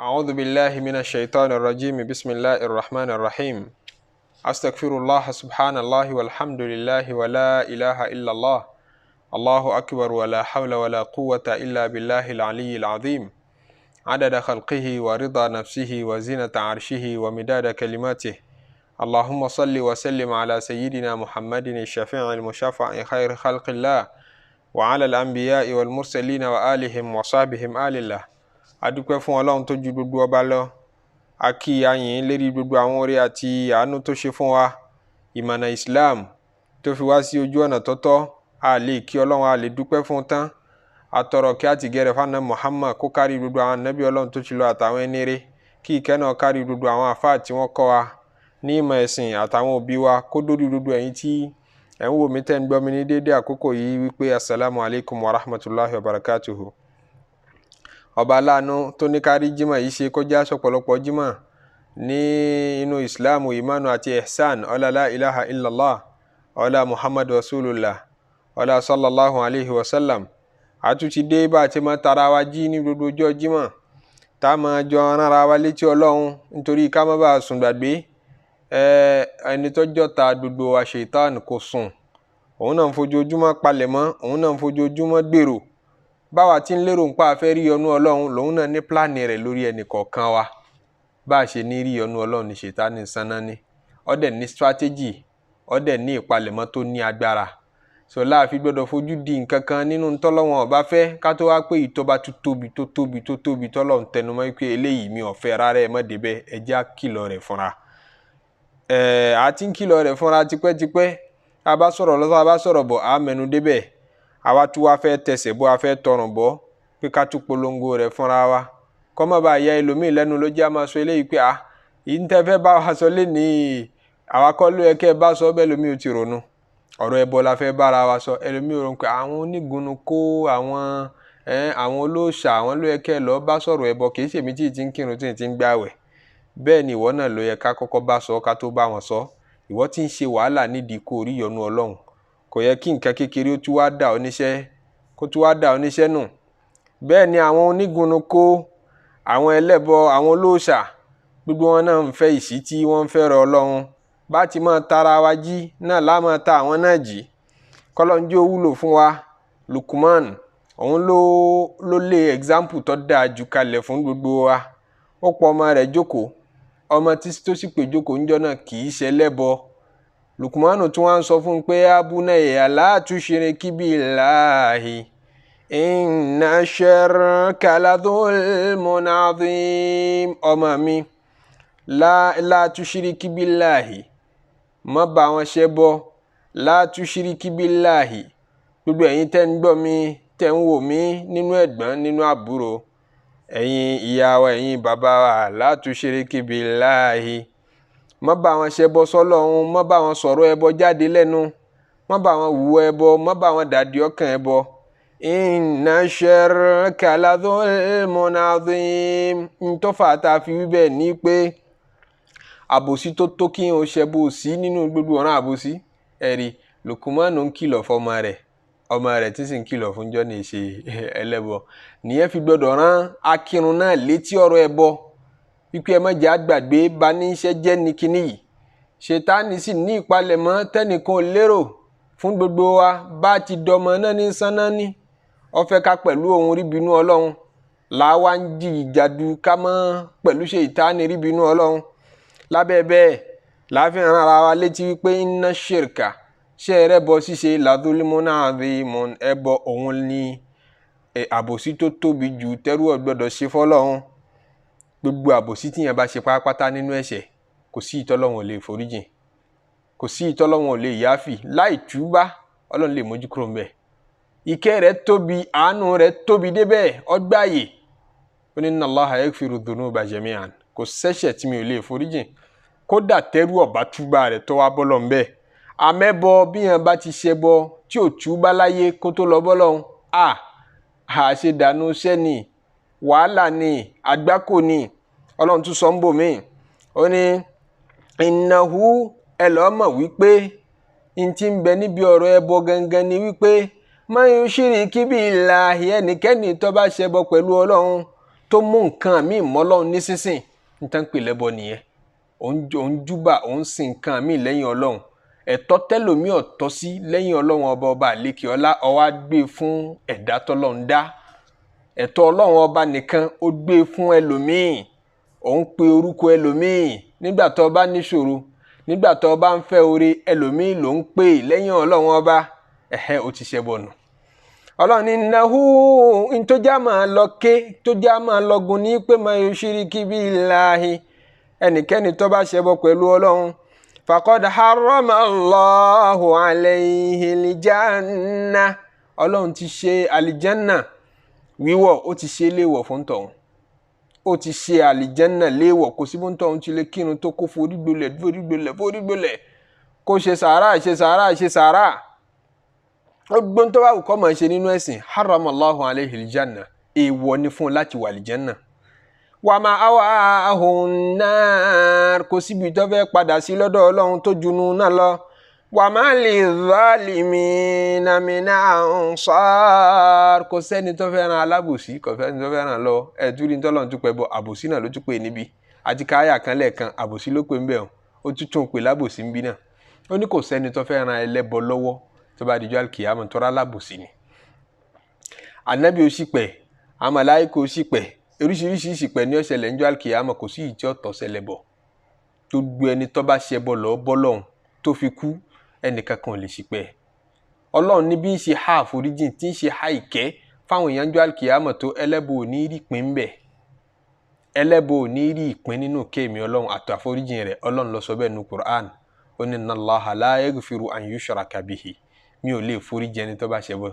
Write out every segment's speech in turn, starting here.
أعوذ بالله من الشيطان الرجيم. بسم الله الرحمن الرحيم. أستغفر الله، سبحان الله والحمد لله ولا إله إلا الله، الله أكبر، ولا حول ولا قوة إلا بالله العلي العظيم، عدد خلقه ورضا نفسه وزنة عرشه ومداد كلماته. اللهم صل وسلم على سيدنا محمد الشفيع المشفع خير خلق الله، وعلى الأنبياء والمرسلين وآلهم وصحبهم آل الله. Adúpẹ́ fún Ọlọ́run tó ju gbogbo ọba lọ. A kí ayìn lérí gbogbo àwọn oore àti àánú tó ṣe fún wa, ìmọ̀nà Islam tó fi wá sí ojú ọ̀nà tọ́tọ́. A lè kí Ọlọ́run, a lè dúpẹ́ fún tán. Atọrọ kí á ti gẹrẹ fún Muhammad, kó kárí gbogbo àwọn ànábì Ọlọ́run tó ti lọ àtàwọn ẹni rere, kí ìkẹ́ náà kárí gbogbo àwọn àfáà tí wọ́n kọ́ wa ní ìmọ̀ ẹ̀sìn àtàwọn òbí wa, kó dórí gbogbo ẹ̀yin tí ẹ̀ ń wò mí, tẹ́ ń gbọ́ mi ní déédéé àkókò yìí, wípé asalaamu alaykum wa rahmatulahi wa barakatuhu. Ọba aláàánú tó ní kárí jímọ̀ yìí ṣe, kọjá sọ̀pọ̀lọpọ̀ jímọ̀ ní inú Ìsìláàmù, ìmánu àti ihsan, ọlá la ilaha illallah, ọlá Muhammad rasulullah, ọlá sallallahu alayhi wa sallam. Àtúntì dé bá a ti máa tara wa jí ní gbogbo ọjọ́ jímọ̀, tá a máa jọ ránra wa létí Ọlọ́run nítorí ká má bàa sùn gbàgbé. Ẹni tó jọta gbogbo wa, ṣèitán, kò sùn. Òun náà ń fojoojúmọ́ palẹ̀mọ́, òun náà ń fojoojúmọ́ gbèrò. Báwa tí ń lérò ń pa afẹ́ rí ọnú Ọlọ́run, lòun náà ní pílánì rẹ̀ lórí ẹnì kọ̀ọ̀kan wa. Bá a ṣe ní rí ọnú Ọlọ́run ní ṣètánì sanná ní ọdẹ ní strategy, ọdẹ ní ìpalẹ̀mọ́ tó ní agbára. So láàfin gbọ́dọ̀ fojú di nǹkan kan nínú tọ́lọ́wọ́n ọba fẹ́, ká tó wá pé ìtọ́ba tó tóbi tó tóbi tó tóbi tọ́lọ́run tẹnumọ́ pé eléyìí mi ò fẹ́ rárá, ẹ má débẹ̀, ẹ já kìlọ̀ rẹ̀ fúnra. Àti ń kìlọ̀ rẹ̀ fúnra tipẹ́tipẹ́. A bá sọ̀rọ̀ lọ́sọ̀, a bá sọ̀rọ̀ bọ̀, a mẹ́nu débẹ̀. Àwa tún wá fẹ́ tẹsẹ̀ bọ́, a fẹ́ tọrùn bọ́ pé ká tún polongo rẹ̀ fúnra wa, kọ́mọ́ bá ya ẹlòmíì lẹ́nu ló jẹ́ a máa sọ eléyìí pé à yìí ń tẹ́ fẹ́ bá wa sọ lénìí, àwa kọ́ ló yẹ kẹ́ ẹ bá sọ bẹ́ẹ̀. Lómi ò ti ronú ọ̀rọ̀ ẹbọ la fẹ́ bára wa sọ. Ẹlòmíì ò ronú pé àwọn onígunnu kó àwọn olóòṣà, àwọn ló yẹ kẹ́ ẹ lọ bá sọ̀rọ̀ ẹbọ, kì í ṣèmi tí ì ti ń kírun, tí ì ti ń gbààwẹ̀. Bẹ́ẹ̀ ni ìwọ náà ló yẹ ká kọ́kọ́ bá sọ ká tó bá wọn sọ. Ìwọ tí ń ṣe wàhálà nídìí kó rí ìyọ́nú Ọlọ́run, kò yẹ kí nǹkan kékeré ó tún wá dà ọ́ níṣẹ́, kó tún wá dà ọ́ níṣẹ́ nù. Bẹ́ẹ̀ ni àwọn onígunnu kó, àwọn ẹlẹ́bọ, àwọn olóòṣà, gbogbo wọn náà ń fẹ́ ìṣítí, wọ́n ń fẹ́ràn Ọlọ́run. Bá ti máa tara wa jí náà lá máa ta àwọn náà jí, kọ́lọ́njú ó wúlò fún wa. Lukman òun ló lé example tó dáa jù kalẹ̀ fún gbogbo wa. Ó pọ̀ ọmọ rẹ̀ jókòó, ọmọ tí tó sì pè jókòó ńjọ́ náà kì í ṣe ẹlẹ́bọ. Lukmanu tún wá ń sọ fún un pé abunayya la tushrik billahi inna shirka la dhulmun adhim. Ọmọ mi, la tushrik billahi, má bá wọn ṣẹbọ. La tushrik billahi. Gbogbo ẹ̀yin tẹ́ ń gbọ́ mi, tẹ́ ń wò mí, nínú ẹ̀gbọ́n, nínú àbúrò, ẹ̀yin ìyá wa, ẹ̀yin bàbá wa, la tushrik billahi, má bá wọn ṣẹbọ sọ́lọ́run, má bá wọn sọ̀rọ̀ ẹbọ jáde lẹ́nu, má bá wọn wù ẹbọ, má bá wọn dàdí ọkàn ẹbọ. Inna shirka la dhulmun adhim. Ntọ́fà tá a fi wí bẹ́ẹ̀ ni pé àbòsí tó tó kí n ò ṣẹbọ sí nínú gbogbo ọ̀ràn àbòsí. Ẹ̀rí Lukumanu ń kìlọ̀ fọmọ rẹ̀, ọmọ rẹ̀ tí sì ń kìlọ̀ fún jọ́ ní ṣe ẹlẹ́bọ. Nìyẹn fi gbọdọ̀ rán akírun náà létí ọ̀rọ̀ ẹbọ, wípé ẹ má jẹ́ àgbàgbé bá ní iṣẹ́ jẹ́ ní kinní yìí. Ṣètánì sì ní ìpalẹ̀mọ́ tẹ́nìkan ò lérò fún gbogbo wa. Bá ti dọmọ náà ní sáná ní ó fẹ́ ká pẹ̀lú òun rí bínú Ọlọ́run, làwa ń jí ìjàdù ká mọ́ pẹ̀lú ṣètánì rí bínú Ọlọ́run. Lábẹ́ bẹ́ẹ̀ láàfin ara wa létí wípé inna shirka, ṣé ẹrẹ́bọ ṣíṣe, la dhulmun adhimun, ẹbọ òun ní àbòsí tó tóbi jù tẹ́rù ò gbọ́dọ̀ ṣe fọ́lọ́run. Gbogbo àbòsí tíyẹn bá ṣe pátápátá nínú ẹ̀ṣẹ̀, kò sí ìtọ́lọ́run ò lè foríjìn, kò sí ìtọ́lọ́run ò lè yáfì. Láì túbá, Ọlọ́run lè mójú kúrò ńbẹ̀. Ìkẹ́ rẹ̀ tóbi, àánú rẹ̀ tóbi débẹ̀, ọgbàyè. Ó ní inna Allaha yaghfiru dhunuba jami'an, kò sẹ́ṣẹ̀ tí mi ò lè foríjìn, kódà tẹ́rù ọ̀bá túbá rẹ̀ tó wá bọ́lọ̀ ńbẹ̀. Àmẹ́bọ bíyẹn bá ti ṣẹbọ tí ò túbá láyé kó tó lọ bọ́lọ́hún, àṣedànù sẹ́ni, wàhálà ni, àgbákò ni. Ọlọ́run tún sọ ń bò mí, ó ní innahu, ẹ lọ́ọ́ mọ̀ wípé n ti ń bẹ níbi ọ̀rọ̀ ẹbọ gangan ni wípé man yushrik billahi, ẹnikẹ́ni tó bá ṣẹbọ pẹ̀lú Ọlọ́run, tó mú nǹkan míì mọ́ Ọlọ́run nísinsìn, ní tán pè lẹ́bọ nìyẹn. Òun júbà, òun sin nǹkan míì lẹ́yìn Ọlọ́run. Ẹ̀tọ́ tẹ́lòmíì ọ̀tọ́ sí lẹ́yìn Ọlọ́run ọba ọba àlékè ọlá, ó wá gbé fún ẹ̀dá tọ́lọ́run dá. Ẹ̀tọ́ Ọlọ́run ọba nìkan ó gbé fún ẹlòmíì, òun pe orúkọ ẹlòmíì. Nígbà tó bá níṣòro, nígbà tó bá ń fẹ́ oore, ẹlòmíì ló ń pè lẹ́yìn Ọlọ́run ọba. Ẹ̀hẹ́, ó ti ṣẹbọ nù. Ọlọ́run ní nahu ntọ́já máa lọ ké, tọ́já máa lọgun ní pé máa yọ ṣíríkì billahi, ẹnikẹ́ni tó bá ṣẹbọ pẹ̀lú Ọlọ́run, faqad harrama Allahu alayhi aljanna, Ọlọ́run ti ṣe àlìjánà wíwọ̀, ó ti ṣe léèwọ̀ fún tọ̀hún. Ó ti ṣe àlìjánà léèwọ̀. Kò sí bóńtọ̀ ohun tí lè kírun tó kó forí gbolẹ̀ forí gbolẹ̀ forí gbolẹ̀, kó ṣe sàárà ṣe sàárà ṣe sàárà, ó gbóhùn tó bá wù kọ́ máa ṣe nínú ẹ̀sìn. Harrama Allahu alayhi aljanna, èèwọ̀ ni fún un láti wà àlìjánà. Wa ma'awahu nnar, kò síbi tó fẹ́ padà sí lọ́dọ̀ Ọlọ́run tó junú náà lọ. Wa ma lidh-dhalimina min ansar, kò sẹ́ni tó fẹ́ ran alábòsí, kò sẹ́ni tó fẹ́ ràn lọ. Ẹ̀ẹ́dúrí tọ́lọ́run tún pẹ́ bọ àbòsí náà ló tún pè níbi àti káyà kan lẹ́ẹ̀kan, àbòsí ló pè ń bẹ̀ ọ́, ó tún tún pè lábòsí ń bí náà. Ó ní kò sẹ́ni tó fẹ́ ran ẹlẹ́bọ lọ́wọ́ tó bá dijọ́ àlùkìyámọ̀, tọ́ra alábòsí ni. Ànábì ó sì pẹ̀, àmàláìkò ó sì pẹ̀, oríṣiríṣi ìṣìpẹ̀ ní ó ṣẹlẹ̀ níjọ́ àlùkìyámọ̀, kò sí ìjọ́ tọ́ ṣẹlẹ̀ bọ̀. Gbogbo ẹni tó bá ṣẹbọ lọ bọ́ lọ́hùn tó fi kú, ẹnìkan kan ò lè ṣìpẹ̀. Ọlọ́run ní bí ń ṣe há àforíjìn, tí ń ṣe há ìkẹ́ fáwọn èèyàn níjọ́ àlùkìyámọ̀ tó, ẹlẹ́bọ ò ní rí ìpín ńbẹ̀. Ẹlẹ́bọ ò ní rí ìpín nínú kéèmí Ọlọ́run àti àforíjìn rẹ̀. Ọlọ́run ló sọ bẹ́ẹ̀ nu Qur'an. Ó ní inna Allaha la yaghfiru an yushraka bihi, mi ò lè foríjìn ẹni tó bá ṣẹbọ,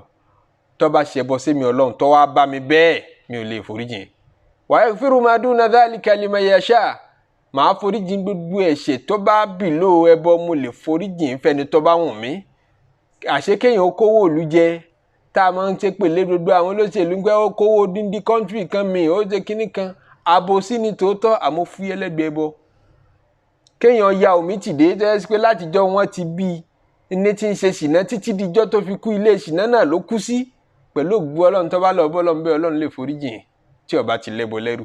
tó bá ṣẹbọ sí mi Ọlọ́run tó wá bá mi bẹ́ẹ̀, mi ò lè foríjìn. Wa yaghfiru ma duna dhalika liman yasha, màá foríjìn gbogbo ẹ̀ṣẹ̀ tó bá bìlò ẹbọ, mo lè foríjìn fẹ́ni tó bá wùn mí. Àṣé kéèyàn ó kówó ìlú jẹ, tá a máa ń ṣe pèlè gbogbo àwọn olóṣèlú ń gbẹ́, ó kówó díndín kọ́ńtírì kan mi, ó ṣe kínní kan, àbòsí ni tòótọ́, àmọ́ fúyẹ́ lẹ́gbẹ̀ẹ́ ẹbọ. Kéèyàn ya omi tìdé tó yẹ pé látijọ́ wọn ti bí i ní tí ń ṣe ṣìnà títí dijọ́ tó fi kú, ilé ṣìnà náà ló kú sí. Pẹ̀lú ògbó Ọlọ́run tó bá lọ bọ́ Ọlọ́run bẹ́ẹ̀, Ọlọ́run lè foríjìn tí ó bá ti lẹ́bọ lẹ́rù.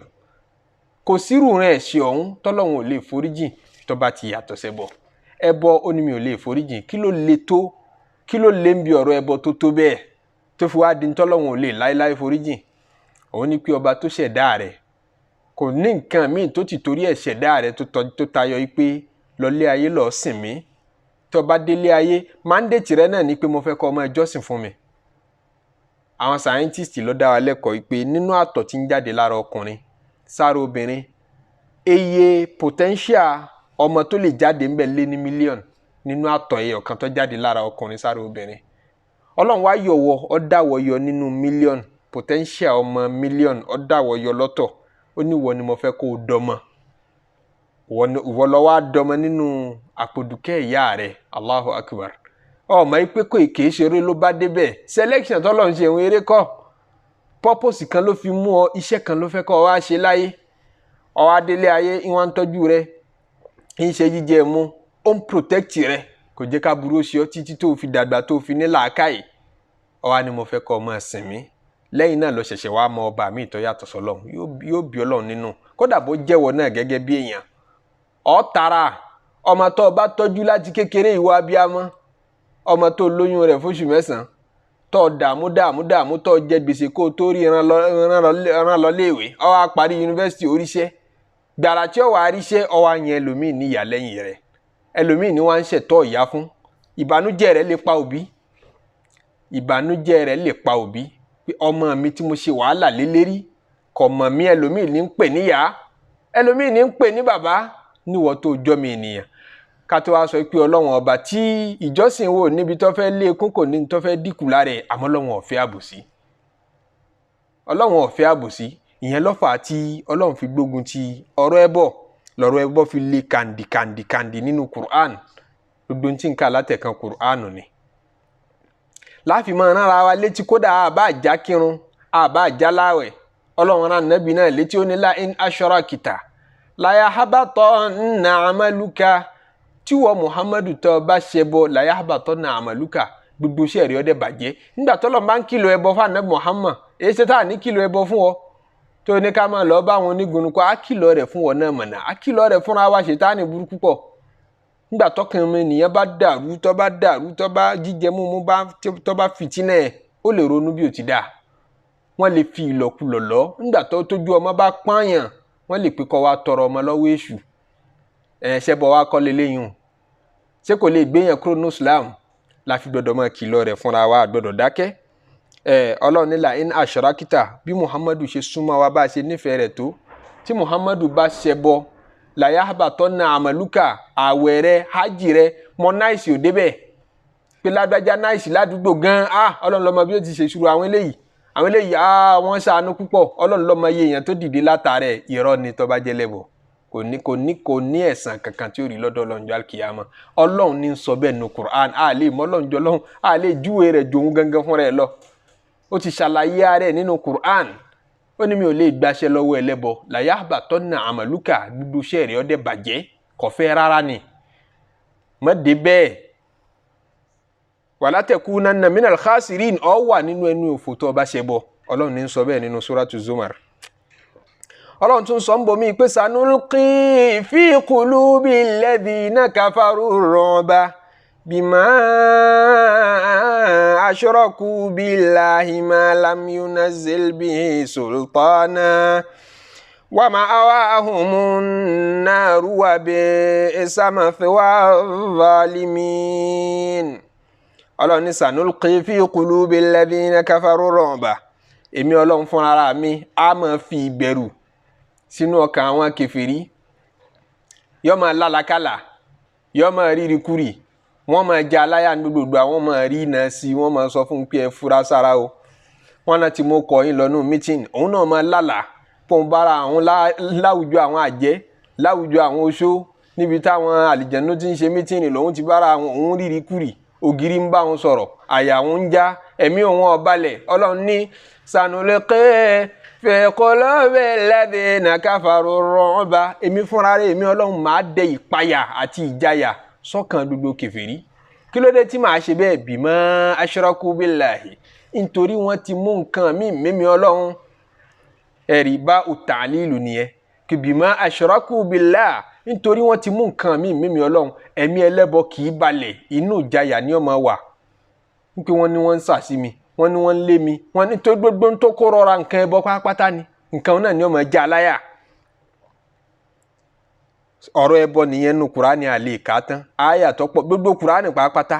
Kò sírù rẹ̀ ẹ̀ṣẹ̀ ọ̀hún tọ́lọ́run ò lè foríjìn tó bá ti yàtọ̀ sẹ́bọ. Ẹbọ ó ní mi ò lè foríjìn. Kí ló le tó? Kí ló le ń bi ọ̀rọ̀ ẹbọ tó tó bẹ́ẹ̀ tó fi wá di tọ́lọ́run ò lè láéláé foríjìn? Òun ní pé ọba tó ṣẹ̀dá rẹ̀ kò ní nǹkan míì tó ti torí ẹ̀ ṣẹ̀dá rẹ̀ tó tayọ yìí pé lọlé ayé lọ́ọ́ sìn mí. Tó bá délé ayé, mandate rẹ náà ni pé mo fẹ́ kọ́ ọmọ ìjọsìn fún mi. Àwọn scientist ló dá wa lẹ́kọ̀ọ́ pé nínú àtọ̀ tí ń jáde lára ọkùnrin sára obìnrin, iye potential ọmọ tó lè jáde ńbẹ̀ lé ní mílíọ̀nù nínú àtọ̀ ẹyọ kan tó jáde lára ọkùnrin sára obìnrin. Ọlọ́run wá yọ̀wọ̀, ó dáwọ̀ yọ nínú mílíọ̀nù, potential ọmọ mílíọ̀nù, ó dáwọ̀ yọ lọ́tọ̀. Ó ní ìwọ ni mo fẹ́ kó o dọmọ, ìwọ lọ wá dọmọ nínú àpòdùkẹ́ ìyá rẹ̀. Allahu Akbar. Ọmọ yìí pé kò kìí ṣeré ló bá débẹ̀. Selection tọ́lọ̀ ń ṣe òun eré kọ́, purpose kan ló fi mú ọ, iṣẹ́ kan ló fẹ́ kọ́ ọ wá ṣe láyé. Ọ wá délé ayé, ìwọ̀n ń tọ́jú rẹ, ń ṣe jíjẹ mu, ó ń protect rẹ, kò jẹ́ ká burú ṣe ọ títí tó fi dàgbà tó fi ní làákàyè. Ọ wá ní mo fẹ́ kọ́ ọ máa sìn mí. Lẹ́yìn náà lọ ṣẹ̀ṣẹ̀ wá mọ ọba mi tó yàtọ̀ sọ́lọ́run, yóò bí Ọlọ́run nínú. Kódà bó jẹ́wọ́ náà gẹ́gẹ́ bí èèyàn, ọ tara ọmọ tó o bá tọ́jú láti kékeré, ìwọ abiyamọ, ọmọ tó lóyún rẹ̀ fóṣù mẹ́sàn-án, tó dààmú dààmú dààmú, tó jẹ gbèsè kó tó rí rán lọ léèwé, ó wá parí yunifásitì oríṣẹ́, gbàrà tí ó wà á ríṣẹ́, ó wá yan ẹlòmíì ní ìyá lẹ́yìn rẹ̀, ẹlòmíì ní wọ́n á ń ṣẹ̀tọ́ ìyá fún. Ìbànújẹ́ rẹ̀ lè pa òbí, ìbànújẹ́ rẹ̀ lè pa òbí pé ọmọ mi tí mo ṣe wàhálà lé lérí kò mọ̀ mí, ẹlòmíì ní ń pè níyà, ẹlòmíì ní ń pè ní bàbá, níwọ̀ tó jọ́ mi ènìyàn. Ká tó wá sọ pé Ọlọ́run ọba tí ìjọsìn wò níbi tó fẹ́ lé ekún kò ní tó fẹ́ dínkù lára ẹ̀, àmọ́ Ọlọ́run ò fẹ́ àbòsí. Ọlọ́run ò fẹ́ àbòsí. Ìyẹn ló fà á tí Ọlọ́run fi gbógun ti ọ̀rọ̀ ẹbọ, lọ́rọ̀ ẹbọ fi lé kàǹdì kàǹdì kàǹdì nínú Qur'an. Gbogbo tí ń ka látẹ̀kan Qur'an ni. Láàfin máa rán ara wa létí, kódà àbá àjá kírun, àbá àjá láwẹ̀. Ọlọ́run rán nàbì náà létí, ó ní la in asharakita la yahbatanna amaluka. Tí wọ́n Muhammadu tó bá ṣẹbọ, la yahbatanna amaluka, gbogbo iṣẹ́ rẹ̀ ó dẹ̀ bàjẹ́. Nígbà tọ́lọ́ bá ń kìlọ̀ ẹbọ fún ànábì Muhammad, èyí ṣe tá à ní kìlọ̀ ẹbọ fún ọ. Tó ní ká máa lọ bá àwọn onígunukọ, á kìlọ̀ rẹ̀ fún wọn náà mọ̀nà, á kìlọ̀ rẹ̀ fúnra wa. Ṣètánì burúkú pọ̀. Nígbà tọkàn mi nìyẹn bá dàrú, tó bá dàrú, tó bá jíjẹ múmu bá tó bá fìtínà ẹ̀, ó lè ronú bí ó ti dáa. Wọ́n lè fi ìlọ̀kulọ̀ lọ. Nígbà tó tójú ọmọ bá pààyàn, wọ́n lè pé kó wá tọrọ ọmọ lọ́wọ́ èṣù. Ẹ̀ ṣẹ́bọ̀ wá kọ́ leléyìn o. Ṣé kò lè gbéyàn kúrò ní Islam? La fi gbọ́dọ̀ máa kìlọ̀ rẹ̀ fúnra wa, gbọ́dọ̀ dákẹ́. Ẹ̀ Ọlọ́run ní la in ashrakita, bí Muhammadu ṣe súnmọ́ wa bá a ṣe nífẹ̀ẹ́ rẹ̀ tó, tí Muhammadu bá ṣẹbọ, la yahbatanna amaluka, àwẹ̀ rẹ̀, hajj rẹ̀, mọ náìsì ò débẹ̀. Pé lágbájá náìsì ládùúgbò gan-an, ah Ọlọ́run ló mọ bí ó ti ṣe ìṣirò àwọn eléyìí. Àwọn eléyìí, ah wọ́n ṣàánú púpọ̀. Ọlọ́run ló mọ iye èèyàn tó dìde látàrẹ̀. Irọ́ ni tó bá jẹ́ lẹ́bọ̀. Kò ní ẹ̀san kankan tí ó rí lọ́dọ̀ Ọlọ́run jọ́ àlùkìyámà. Ọlọ́run ní sọ bẹ́ẹ̀ nu Qur'an. A lè mọ Ọlọ́run jọ lọ́hùn, a lè júwe rẹ̀ jòun gangan fúnra ẹ̀ lọ. Ó ti ṣàlàyé ara ẹ̀ nínú Qur'an. Ó ní mi ò lè gbaṣẹ́ lọ́wọ́ ẹlẹ́bọ. La yahbatanna amaluka, gbogbo iṣẹ́ rẹ̀ ó dẹ̀ bàjẹ́, kò fẹ́ rárá ni. Má dé bẹ́ẹ̀. Wala takunanna minal khasirin, ó wà nínú ẹnu òfò tó bá ṣẹbọ. Ọlọ́run ní sọ bẹ́ẹ̀ nínú Suratu Zumar. Ọlọ́run tún sọ ń bomi pé sanulqi fi qulubi alladhina kafaru ru'ba bima ashraku billahi ma lam yunazzil bihi sultana wa ma'awahumun naru wa bi'sa mathwa zalimin. Ọlọ́run ní sanulqi fi qulubi alladhina kafaru ru'ba. Èmi Ọlọ́run fúnra mi á máa fi ìbẹ̀rù sínú ọkàn àwọn kèfèrí. Yó máa lálàkàlà, yó máa rírí kúrì, wọ́n máa ja aláyà gbogbo, àwọn máa rí iná sí, wọ́n máa sọ fún pé ẹ fura sára o. Wọ́n náà ti mú kọ yín lọ́nù mítìn, òun náà máa lálàá pọ́n bára àwọn láwùjọ àwọn àjẹ́, láwùjọ àwọn oṣó, níbi táwọn àlìjẹ̀nú ti ń ṣe mítìnì lòun ti bára àwọn òun rírí kúrì, ògiri ń bá òun sọ̀rọ̀, àyà òun ń já, ẹ̀mí òun ò balẹ̀. Ọlọ́run ní sanulqi fi qulubi alladhina kafaru ru'ba. Èmi fúnra rẹ̀, èmi Ọlọ́run máa dẹ ìpayà àti ìjayà sọ́kàn gbogbo kèfèrí. Kí ló dé tí màá ṣe bẹ́ẹ̀? Bima ashraku billahi, nítorí wọ́n ti mú nǹkan mí mímí Ọlọ́run. Ẹ̀rí bá ta'lilu nìyẹn. Kí bima ashraku billahi, nítorí wọ́n ti mú nǹkan mí mímí Ọlọ́run. Ẹ̀mí ẹlẹ́bọ kì í balẹ̀, inú ìjayà ni ó máa wà. Wípé wọ́n ní wọ́n ń sà sí mi, wọ́n ní wọ́n ń lé mi, wọ́n ní tó gbogbo tó kó rọra nǹkan ẹbọ pátápátá ni, nǹkan náà ni ó máa já aláyà. Ọ̀rọ̀ ẹbọ nìyẹn nu Kùránì àlè ká tán. Àyà tó pọ̀ gbogbo Kùránì pátápátá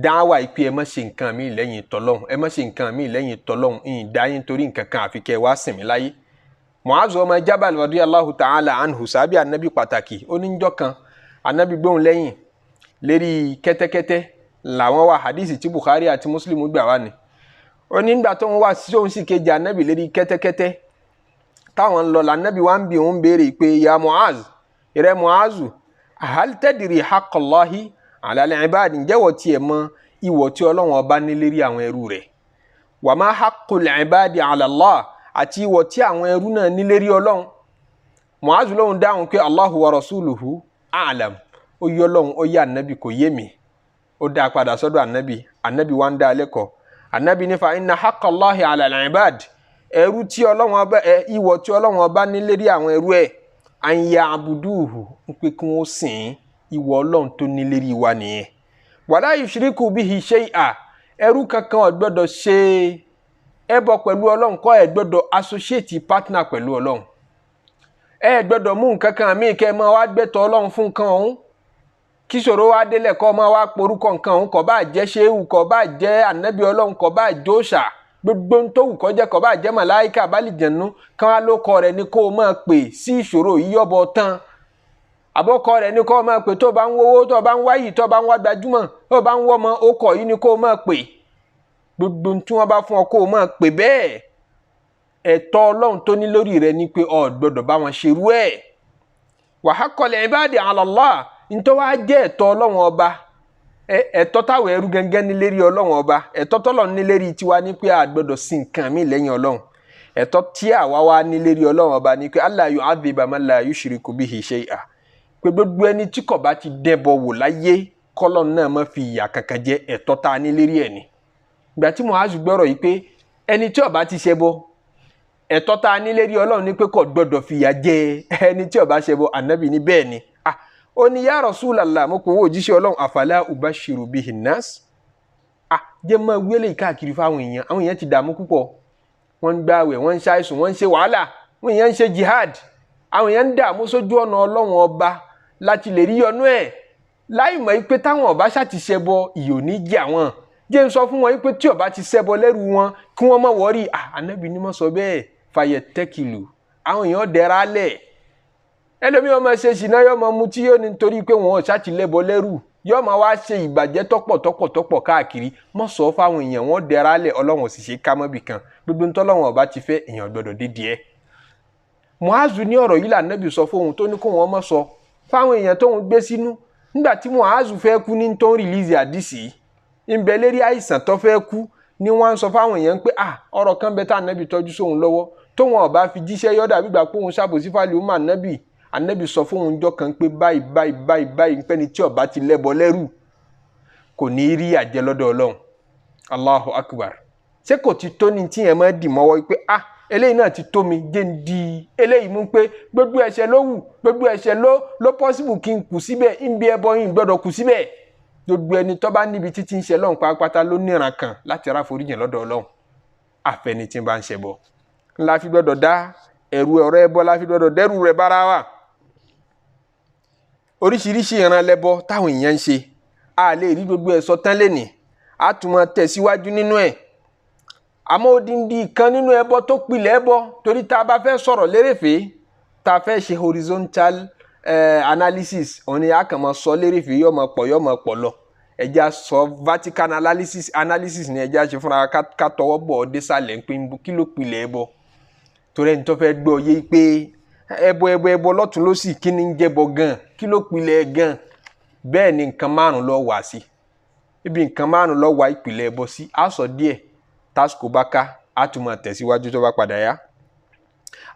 dáwà ìpè ẹ má ṣe nǹkan mi lẹ́yìn tọ́lọ́hún, ẹ má ṣe nǹkan mi lẹ́yìn tọ́lọ́hún, ìyìn dáyín torí nǹkan kan àfi kẹ́ ẹ wá sìn mí láyé. Mu'adh ọmọ Jabal radiyallahu ta'ala anhu, sábẹ́ anabi pàtàkì, ó ní njọ́ kan anabi gbóhùn lẹ́yìn lérí kẹ́tẹ́kẹ́tẹ́ làwọn wà, hadisi tí Bukhari àti Muslim gbà wá ni. Ó ní nígbà tó ń wá sí òun sì kejì anabi lérí kẹ́tẹ́kẹ́tẹ́ táwọn ń lọ, lànàbí wá ń bi òun béèrè pé ya Mu'adh, ìrẹ́ Mu'adh, hal tadri haqqallahi ala al-ibad, ǹjẹ́ wọ́n tiẹ̀ mọ ìwọ̀ tí Ọlọ́run ọba ní lérí àwọn ẹrú rẹ̀? Wa ma haqqul ibadi ala Allah, àti ìwọ̀ tí àwọn ẹrú náà ní lérí Ọlọ́run. Mu'adh lóhun dáhùn pé Allahu wa rasuluhu a'lam, ó yọ Ọlọ́run, ó yẹ ànábì, kò yé mi. Ó dá a padà sọ́dọ̀ ànábì, ànábì wá ń dá a lẹ́kọ̀ọ́. Ànábì ní fa inna haqqallahi ala al-ibad, ẹrú tí Ọlọ́run ọba ìwọ̀ tí Ọlọ́run ọba ní lérí àwọn ẹrú ẹ̀, an ya'buduhu, ń pé kí wọ́n sìn ín, ìwọ̀ Ọlọ́run tó ní lérí wa nìyẹn. Wala yushriku bihi shay'a, ẹrú kankan ò gbọ́dọ̀ ṣe ẹbọ pẹ̀lú Ọlọ́run, kọ́ ẹ gbọ́dọ̀ associate partner pẹ̀lú Ọlọ́run. Ẹ gbọ́dọ̀ mú nǹkan kan míì kẹ́ ẹ máa wá gbẹ́tọ̀ Ọlọ́run fún nǹkan ọ̀hún. Kí ṣòro wá délẹ̀ kọ́ máa wá porúkọ nǹkan ọ̀hún, kó bá jẹ́ ṣéwù, kó bá jẹ́ ànábì Ọlọ́run, kó bá jóòṣà, gbogbo tó wù kó jẹ́, kó bá jẹ́ màláíkà bálìjẹ̀nu, kán wá ló kọ rẹ̀ ni kó o máa pè sí ìṣòro yìí yọ̀bọ tán. Àbọ̀kọ rẹ̀ ni kó o máa pè tó bá ń wówó, tó bá ń wáyì, tó bá ń wá gbajúmọ̀, tó bá ń wọ́mọ, ó kọ̀ yìí ni kó o máa pè. Gbogbo tí wọ́n bá fún ọ kó o máa pè bẹ́ẹ̀. Ẹ̀tọ́ Ọlọ́run tó ní lórí rẹ ni pé o gbọ́dọ̀ bá wọn ṣerú ẹ̀. Wa haqqal ibadi ala Allah, ntọ́ wá jẹ́ ẹ̀tọ́ Ọlọ́run ọba, ẹ̀tọ́ táwọn ẹrú gẹ́gẹ́ ní lérí Ọlọ́run ọba, ẹ̀tọ́ tọ́lọ́run ní lérí tiwa ní pé a gbọ́dọ̀ sin nǹkan mí lẹ́yìn Ọlọ́run. Ẹ̀tọ́ tí àwa wá ní lérí Ọlọ́run ọba ní pé alla yu'adhiba man la yushriku bihi shay'a, pé gbogbo ẹni tí kò bá ti dẹ́bọ wò láyé kọ́lọ́run náà má fi ìyà kankan jẹ, ẹ̀tọ́ tá a ní lérí ẹ̀ ni. Ìgbà tí Mu'adh gbọ́rọ̀ yìí pé ẹni tí ó bá ti ṣẹbọ, Ẹ̀tọ́ tá a ní lérí Ọlọ́run ní pé kò gbọ́dọ̀ fìyà jẹ ẹni tí ó bá ṣẹbọ. Ànábì ní bẹ́ẹ̀ ni. Ó ní ya Rasulallah, mo kò wó òjíṣẹ́ Ọlọ́run, afala ubashiru bihi nnas. Jẹ́ máa wílé káàkiri fáwọn èèyàn. Àwọn èèyàn ti dààmú púpọ̀, wọ́n ń gbààwẹ̀, wọ́n ń ṣàìsùn, wọ́n ń ṣe wàhálà, wọ́n èèyàn ń ṣe jihad, àwọn èèyàn ń dààmú sójú ọ̀nà Ọlọ́run ọba láti lè rí ọnú ẹ̀, láì mọ̀ pé táwọn ọba ṣàti ṣẹbọ ìyò ní jẹ àwọn. Jẹ́ ń sọ fún wọn pé tí ọba ti ṣẹbọ lẹ́rù wọn kí wọ́n má wọ́rí. Ànábì ní mọ̀ sọ bẹ́ẹ̀, fàyẹ̀ tẹ́kìlù, àwọn èèyàn dẹ̀ra lẹ̀. Ẹlòmíì ọmọ ṣe ṣìnà, yóò máa mutí, yóò ní nítorí pé wọn ò ṣàti lẹ́bọ lẹ́rù, yóò máa wá ṣe ìbàjẹ́ tọ́pọ̀ tọ́pọ̀ tọ́pọ̀ káàkiri. Mọ̀ sọ fáwọn èèyàn, wọn dẹ̀ra lẹ̀. Ọlọ́run sì ṣe kámọ́bì kan, gbogbo ntọ́lọ́run ọba ti fẹ́ èèyàn gbọ́dọ̀ dé díẹ̀. Mu'azu ní ọ̀rọ̀ yìí lànàbì sọ fóun tó ní kó wọn mọ̀ sọ fáwọn èèyàn tóun gbé sínú. Nígbà tí Mu'azu fẹ́ kú ní tó ń rìlíìsì àdìsí ń bẹ lérí àìsàn tó fẹ́ kú ni wọ́n ń sọ fáwọn èèyàn pé ọ̀rọ̀ kan bẹ tá ànábì tọ́jú sóun lọ́wọ́, tóun ọba fi jíṣẹ́ yọ́dà gbígbà pé òun ṣàbòsí fáli ọmọ ànábì. Ànábì sọ fóun jọ kan pé báyìí báyìí báyìí báyìí pẹ́ni tí ọba ti lẹ́bọ lẹ́rù kò ní rí àjẹ lọ́dọ̀ Ọlọ́run. Allahu Akbar. Ṣé kò ti tó ní tí yẹn máa dì mọ́wọ́ pé eléyìí náà ti tó mi, jẹ́ ń di eléyìí mú pé gbogbo ẹ̀ṣẹ̀ ló wù, gbogbo ẹ̀ṣẹ̀ ló pọ́sibù kí n kù síbẹ̀, ń bí ẹbọ yìí gbọ́dọ̀ kù síbẹ̀. Gbogbo ẹni tó bá níbi títí ń ṣe lọ́hùn pátápátá ló níran kan láti ra foríjìn lọ́dọ̀ Ọlọ́run, àfẹni tí ń bá ń ṣẹbọ. Ńlá fi gbọ́dọ̀ dá ẹ̀rù ọ̀rọ̀ ẹbọ, la fi gbọ́dọ̀ dẹ́rù rẹ̀ bára wa. Oríṣiríṣi ìran lẹbọ táwọn èèyàn ń ṣe, a lè rí gbogbo ẹ̀ sọ tán lénìí, a tún máa tẹ̀síwájú nínú ẹ̀. Àmọ́ odindi kan nínú ẹbọ tó pilẹ̀ ẹbọ, torí tá a bá fẹ́ sọ̀rọ̀ lérèfé, tá a fẹ́ ṣe horizontal analysis, òun ni a kàn máa sọ lérèfé, yóò máa pọ̀ yóò máa pọ̀ lọ. Ẹja sọ vertical analysis ni ẹja ṣe fúnra ká tọwọ́ bọ̀ ọ́ désàlẹ̀ ń pín kí ló pilẹ̀ ẹbọ. Torí ẹni tó fẹ́ gbọ́ yé pé ẹbọ ẹbọ ẹbọ lọ́tún lósì, kí ni ń jẹbọ gan, kí ló pilẹ̀ gan. Bẹ́ẹ̀ ni nǹkan márùn ló wà sí, ibi nǹkan márùn ló wà ìpìlẹ̀ ẹbọ sí. A sọ díẹ̀ tásìkò bá ká, a tún máa tẹ̀síwájú tó bá padà yá.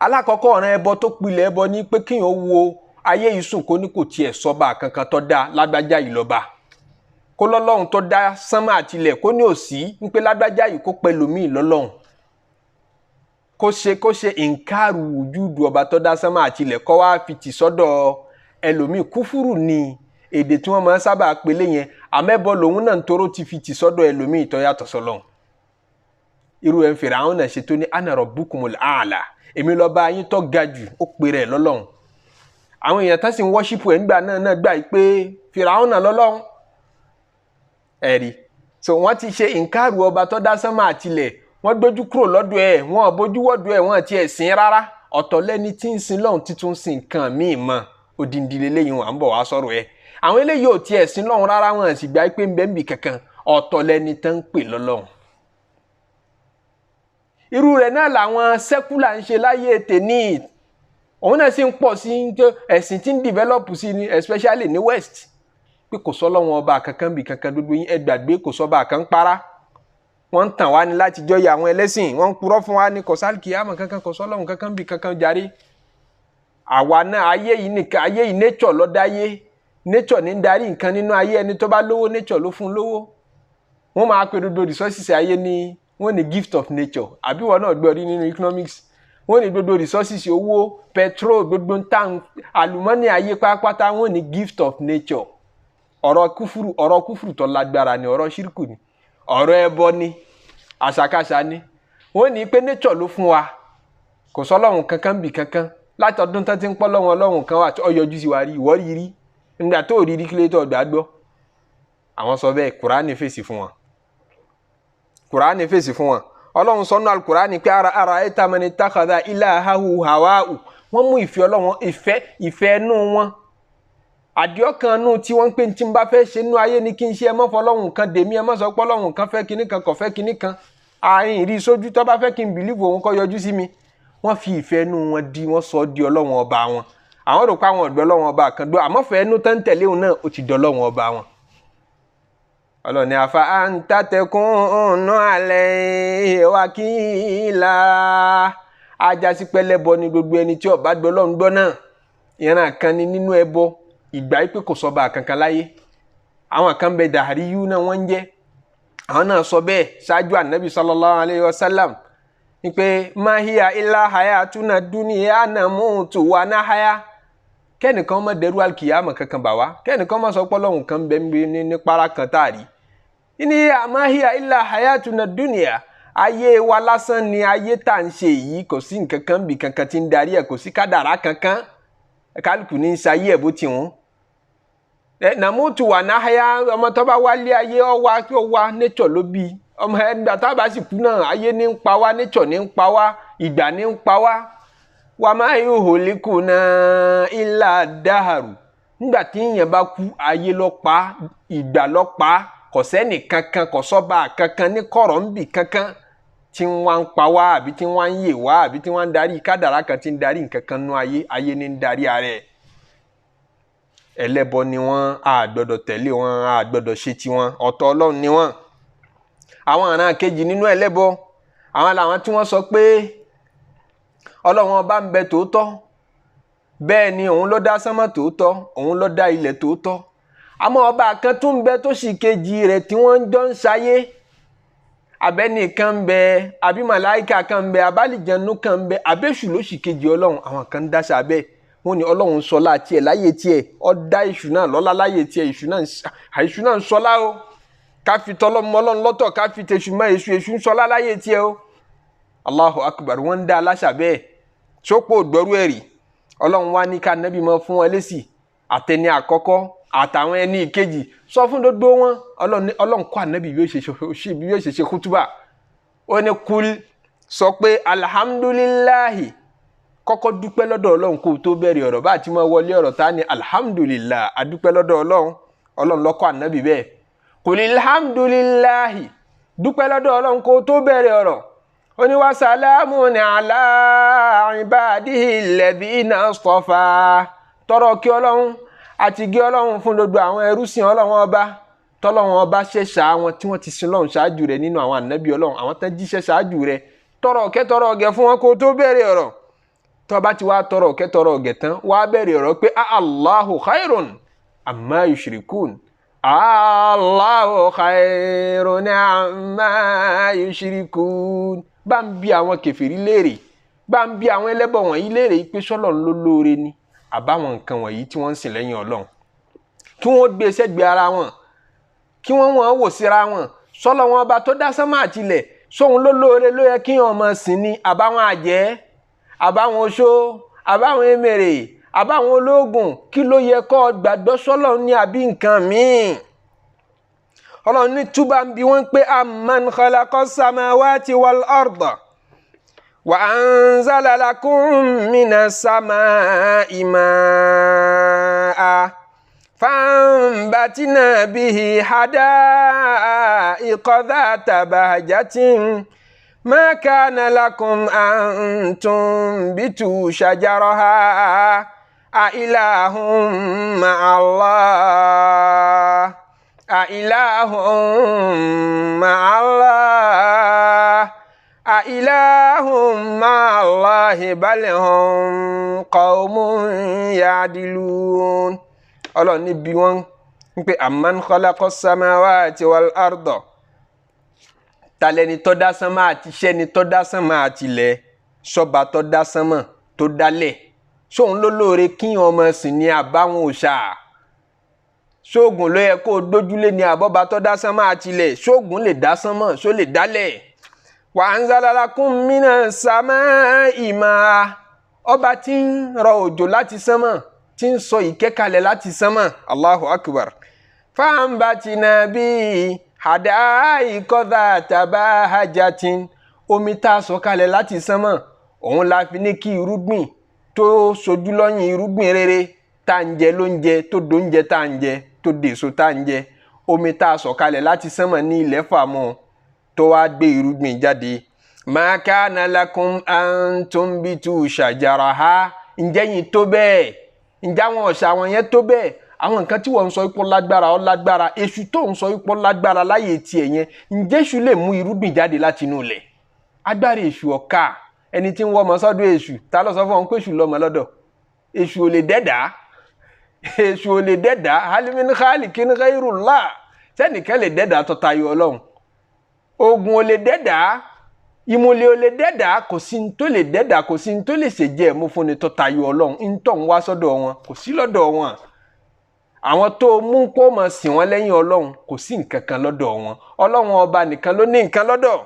Alákọ̀ọ́kọ́ ọ̀ràn ẹbọ tó pilẹ̀ ẹbọ ni pé kíyàn wo ayé yìí sùn kó ní kò tiẹ̀ sọ́ba kankan tó dá lágbájá yìí lọ́ba, kó lọ́lọ́run tó dá sánmà àtilẹ̀ kó ní òsì ń pé lágbájá yìí kó pẹ̀lú míì lọ́lọ́run, kó ṣe ìǹkaàrù wùjúdù ọba tó dá sánmà àtilẹ̀ kó wá fi tì sọ́dọ̀ ẹlòmíì. Kúfúrù ni èdè tí wọ́n máa ń sábà pélé yẹn, àmẹ́bọ lòun náà ń toró ti fi tì sọ́dọ̀ ẹlòmíì tó yàtọ̀ sọ́lọ́run. Irú ẹ̀ ń fèrè àwọn náà ṣe tó ní ana rabbukumul a'la, èmi lọ́ba yín tó ga jù, ó pe rẹ̀ lọ́lọ́run. Àwọn èèyàn tá sì ń wọ́ṣípù ẹ̀ ńgbà náà gbà pé Fìràwọn náà lọ́lọ́run. Ẹ̀rí so wọ́n ti ṣe ìǹkaàrù ọba tó dá sánmà àtilẹ̀, wọ́n gbójú kúrò lọ́dọ̀ ẹ̀, wọ́n bójú wọ́dọ̀ ẹ̀, wọ́n ti ẹ̀ sìn rárá. Ọ̀tọ̀ lẹ́ni tí ń sin lọ́hùn títún sin nǹkan míì mọ́, odindi leléyìí wọn à ń bọ̀ wá sọ̀rọ̀ ẹ̀. Àwọn eléyìí ò tiẹ̀ sin lọ́hùn rárá, wọn sì gbà pé ń bẹ ń bì kankan. Ọ̀tọ̀ lẹ́ni tán ń pè lọ́lọ́hùn. Irú rẹ̀ náà làwọn sẹ́kúlà ń ṣe láyé tèní, òun náà sì ń pọ̀ sí ẹ̀sìn tí ń develop sí ni, especially ní West, pé kò sọ́lọ́hun ọba kankan bì kankan, gbogbo yín ẹ gbàgbé kò sọ́ba kan para. Wọ́n ń tàn wá ní láti jọyè àwọn ẹlẹ́sìn, wọ́n ń purọ́ fún wa ní kò sálkìyámà kankan, kò sọ́lọ́hun kankan bì kankan jàre. Àwa náà ayé yìí nìkan, ayé yìí nature ló dáyé, nature ní ń darí nǹkan nínú ayé. Ẹni tó bá lówó nature ló fún lówó. Wọ́n máa pe gbogbo resources ayé ní wọ́n ní gift of nature, àbí wọn náà gbọ́ rí nínú economics. Wọ́n ní gbogbo resources, owó, petrol, gbogbo ntàn àlùmọ́nì ayé pátápátá, wọ́n ní gift of nature. Ọ̀rọ̀ kúfùrù tó lágbára ni, ọ̀rọ̀ ṣírkù ni, ọ̀rọ̀ ẹbọ ni, àṣàkáṣà ni. Wọ́n ní pé nature ló fún wa, kò sọ́lọ́run kankan bì kankan. Láti ọdún tán ti ń pọ́ lọ́wọ́ ọlọ́run kan wà ó yọjú sí wa rí, ìwọ́ rí rí nígbà tó rí rí kílé tó gbà gbọ́. Àwọn sọ bẹ́ẹ̀, Kùránì fèsì fún wọn. Kùránì fèsì fún wọn. Ọlọ́run sọ nínú Al-Kùránì pé ara ẹ̀ta mani takhadha ilahahu hawa'u. Wọ́n mú ìfẹ́ Ọlọ́run, ìfẹ́ inú wọn, àdìọ́kan inú tí wọ́n ń pè tí n bá fẹ́ ṣe nínú ayé ni kí n ṣe. Ẹ mọ́ fọlọ́run kan dèmí, ẹ mọ́ sọ pé Ọlọ́run kan fẹ́ kinní kan kò fẹ́ kinní kan, àárín ìrí sójú tó bá fẹ́ kí n bìlíìfù òun kó yọjú sí mi. Wọ́n fi ìfẹ́ inú wọn di, wọ́n sọ di Ọlọ́run ọba wọn. Àwọn rò pé àwọn ọ̀dọ́ Ọlọ́run ọba kan gbọ́, àmọ́ fẹ́ inú tán tẹ̀lé òun náà ó ti dọ́lọ́run ọba wọn. Ọlọ́ni afa anta takunu alayhi wakila. Ajásí pẹlẹbọ ni gbogbo ẹni tí ó bá gbọ́ Ọlọ́run gbọ́ náà. Ìran kan ni nínú ẹbọ, ìgbà yìí pé kò sọba kankan láyé. Àwọn kan bẹ dàríyú náà wọ́n ń jẹ́, àwọn náà sọ bẹ́ẹ̀ ṣáájú ànábì sallallahu alayhi wa sallam. Ni pé mahiya ilá hayatuna dunya namutu wa nahaya. Kẹ́nìkan má dẹrú alikiyama kankan bà wá, kẹ́nìkan má sọ pé Ọlọ́run kan bẹ ní para kan tá a rí. Ní mahiya ilá hayatuna dunya, ayé wa lásán ni ayé tá à ń ṣe yìí, kò sí nǹkan kan bí kankan tí ń darí ẹ̀, kò sí kádàrá kankan, kálukú ní ń ṣayé ẹ̀ bó ti wọ́n. Nàmútu wà náhayá, ọmọ tó bá wálé ayé ọ wá kí ó wá nature ló bí ọmọ ẹgbà tá a bá sì kú náà, ayé ní ń pa wá, nature ní ń pa wá, ìgbà ní ń pa wá. Wà má yóò líkù náà ilà dáhàrù, nígbà tí èèyàn bá kú ayé ló pa, ìgbà ló pa, kò sẹ́ni kankan, kò sọ́ba kankan ní kọ̀rọ̀ ń bì kankan tí wọ́n ń pa wá àbí tí wọ́n ń yè wá àbí tí wọ́n ń darí kádàrá kan tí ń darí nǹkan kan nú ayé, ayé ní ń darí ara ẹ̀. Ẹlẹ́bọ ni wọ́n, a gbọ́dọ̀ tẹ̀lé wọn, a gbọ́dọ̀ ṣe tiwọn, ọ̀tọ̀ Ọlọ́run ni wọ́n. Àwọn àràn kejì nínú ẹlẹ́bọ, àwọn làwọn tí wọ́n sọ pé Ọlọ́run ọba ń bẹ tòótọ́, bẹ́ẹ̀ ni òun ló dá sánmọ̀ tòótọ́, òun ló dá ilẹ̀ tòótọ́, àmọ́ ọba kan tún ń bẹ tó sì kejì rẹ̀ tí wọ́n ń jọ ń ṣayé. Abẹ́nìkan ń bẹ, àbí màláìka kan ń bẹ, abálìjẹnu kan ń bẹ, àbẹ́ṣù ló sì kejì Ọlọ́run. Àwọn kan ń dáṣà bẹ́ẹ̀, wọ́n ní Ọlọ́run sọlá tiẹ̀ láyé tiẹ̀, ó dá èṣù náà lọ́lá láyé tiẹ̀, èṣù náà ń sọlá o, ká fi tọlọ́mọ Ọlọ́run lọ́tọ̀, ká fi tẹ̀ṣù mọ́ èṣù, èṣù ń sọlá láyé tiẹ̀ o. Allahu akbar, wọ́n ń dá aláṣà bẹ́ẹ̀ sópò gbọ́rú ẹ̀rí. Ọlọ́run wá ní ká nẹ́bí mọ́ fún wọn lésì, àtẹni àkọ́kọ́ àtàwọn ẹni ìkejì, sọ fún gbogbo wọn. Ọlọ́run kọ́ ànábì bí ó ṣe ṣe kútúbà. Ó ní kúl, sọ pé alhamdulillahi, kọ́kọ́ dúpẹ́ lọ́dọ̀ Ọlọ́run kó o tó bẹ̀rẹ̀ ọ̀rọ̀. Bá a ti máa wọlé ọ̀rọ̀ tá a ní alhamdulillah, adúpẹ́ lọ́dọ̀ Ọlọ́run. Ọlọ́run ló kọ́ ànábì bẹ́ẹ̀. Kul alhamdulillahi, dúpẹ́ lọ́dọ̀ Ọlọ́run kó o tó bẹ̀rẹ̀ ọ̀rọ̀. Ó ní wa salamun ala ibadihi alladhina istafa, tọrọ kí Ọlọ́run àti gé Ọlọ́run fún gbogbo àwọn ẹrúsìn Ọlọ́run ọba tọ́lọ́run ọba ṣẹ̀ṣà àwọn tí wọ́n ti sin Ọlọ́run ṣáájú rẹ̀ nínú àwọn ànábì Ọlọ́run, àwọn tán jíṣẹ́ ṣáájú rẹ̀. Tọrọ ọ̀kẹ́ tọrọ ọ̀gẹ̀ fún wọn kó tó bẹ̀rẹ̀ ọ̀rọ̀. Tó bá ti wá tọrọ ọ̀kẹ́ tọrọ ọ̀gẹ̀ tán, wá bẹ̀rẹ̀ ọ̀rọ̀ pé Allahu khairun amma yushrikun, Allahu khairun amma yushrikun. Bá ń bi àwọn kèfèrí léèrè, bá ń bi àwọn ẹlẹ́bọ wọ̀nyí léèrè pé sọ́lọ́run ló lóore ni àbáwọn nǹkan wọ̀nyí tí wọ́n ń sìn lẹ́yìn Ọlọ́run, kí wọ́n gbé sẹ́gbẹ̀ẹ́ ara wọn, kí wọ́n wọ́n wò síra wọn. Sọ́lọ́ wọn ọba tó dá sánmà àtilẹ̀, sóhun ló lóore ló yẹ kí wọ́n máa sìn ni, àbáwọn àjẹ́, àbáwọn oṣó, àbáwọn emèrè, àbáwọn ológun? Kí ló yẹ kó gbàgbọ́ sọ́lọ́ ní àbí nǹkan míì? Ọlọ́run ní túbà ń bi wọ́n pé amman khalaqa samawati wal arda wa anzala lakum minas samai ma'a fanbatina bihi hada'iqa dhata bahjatin ma kana lakum an tunbitu shajaraha a ilahum ma'allah, a ilahum ma'allah, a ilahum ma'allahi bal hum qawmun ya'dilun. Ọlọ́run ní bí wọ́n ń pè amman khalaqa samawati wal arda, talẹ́ni tó dá sánmà àti sẹ́ni tó dá sánmà àti ilẹ̀, sọba tó dá sánmà tó dálẹ̀, sóun ló lóore kí ọmọ sìn ní àbáwọn òòṣà? Sóògùn ló yẹ kó o dójúlé ní àbọ̀bá tó dá sánmà àti ilẹ̀? Sóògùn lè dá sánmà, só lè dálẹ̀? Wa anzala lakum minas samai ma'a, ọba tí ń rọ òjò láti sánmà, tí ń sọ ìkẹ́kalẹ̀ láti sánmà. Allahu akbar. Fanbatina bihi hada'iqa dhata bahajatin, omi tá a sọ kalẹ̀ láti sánmà, òun la fi ní kí irúgbìn tó sojú lọ́yìn irúgbìn rere tá ń jẹ lóúnjẹ, tó dóúnjẹ tá ń jẹ, tó dèso tá ń jẹ. Omi tá a sọ kalẹ̀ láti sánmà ní ilẹ̀ fàmọ́ tó wá gbé irúgbìn jáde. Ma kana lakum an tunbitu shajaraha, ǹjẹ́ yìí tó bẹ́ẹ̀? Ǹjẹ́ àwọn ọ̀sà àwọn yẹn tó bẹ́ẹ̀? Àwọn nǹkan tí wọ́n ń sọ ipò lágbára, ó lágbára. Èṣù tó ń sọ ipò lágbára láyé tiẹ̀ yẹn, ǹjẹ́ èṣù lè mú irúgbìn jáde láti inú ilẹ̀? Agbára èṣù ọ̀ka. Ẹni tí ń wọ́ ọmọ sọ́dọ̀ èṣù, ta ló sọ fún wọn pé èṣù lọ́mọ lọ́dọ̀? Èṣù ò lè dẹ́dàá, èṣù ò lè dẹ́dàá. Hal min khaliqin ghayrullah, sẹ́nìkan lè dẹ́dàá tó tayọ Ọlọ́run? Ogun ò lè dẹ́dàá, Ìmùlẹ̀ ò lè dẹ́dà, kò sí ní tó lè dẹ́dà, kò sí ní tó lè ṣèjẹ́ ẹ̀mú fúnni tó tayọ Ọlọ́run. Ń tọ̀ ń wá sọ́dọ̀ wọn, kò sí lọ́dọ̀ wọn. Àwọn tó mú kó mọ̀ sìn wọ́n lẹ́yìn Ọlọ́run, kò sí nǹkan kan lọ́dọ̀ wọn. Ọlọ́run ọba nìkan ló ní nǹkan lọ́dọ̀.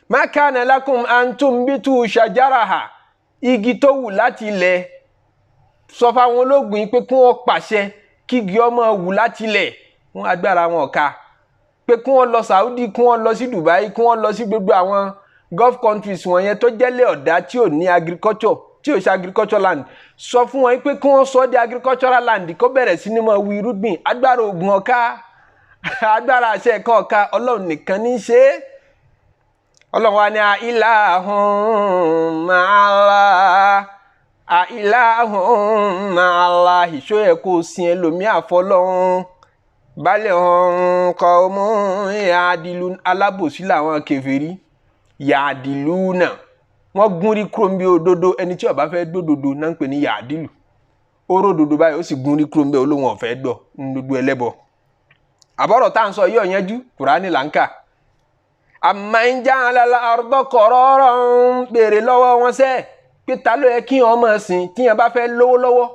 Ma kana lakum an tumbitu shajaraha, igi tó wù láti ilẹ̀. Sọ fáwọn ológun yìí pé kí wọ́n pàṣẹ kígi ọmọ wù láti ilẹ̀, wọn agbára wọn ká. Pé kí wọ́n lọ Saudi, kí wọ́n lọ sí Dubai, kí wọ́n lọ sí gbogbo àwọn Gulf countries wọ̀nyẹn tó jẹ́lẹ̀ ọ̀dá tí ò ní agriculture, tí ò ṣe agriculture land. Sọ fún wọn pé kí wọ́n sọ di agricultural land, kó bẹ̀rẹ̀ sí ní máa wu irúgbìn. Agbára oògùn ọ̀ka, agbára àṣẹ ẹ̀ka ọ̀ka, Ọlọ́run nìkan ní í ṣe é. Ọlọ́run wa ní a ilahun ma'Allah, a ilahun ma'Allah, ìṣó yẹ kó o sin ẹlòmíà fọlọ́run. Balẹ̀ ọ̀hún kọ́ ọmọ ya'dilun, alábòsí làwọn kèfèrí. Ya'diluna, wọ́n gún rí kúrò níbi òdodo. Ẹni tí ó bá fẹ́ gbódodo náà ń pè ní ya'dilu. Ó rò òdodo báyìí, ó sì gún rí kúrò níbẹ̀, olóhùn ọ̀fẹ́ gbọ́ ní gbogbo ẹlẹ́bọ. Àbọ̀rọ̀ tá à ń sọ yìí ọ̀yanjú, Kùránì là ń kà. Amman ja'ala al-arda qararan, béèrè lọ́wọ́ wọn sẹ́ pé ta ló yẹ kí wọ́n máa sìn tí yẹn bá fẹ́ lówó lọ́wọ́,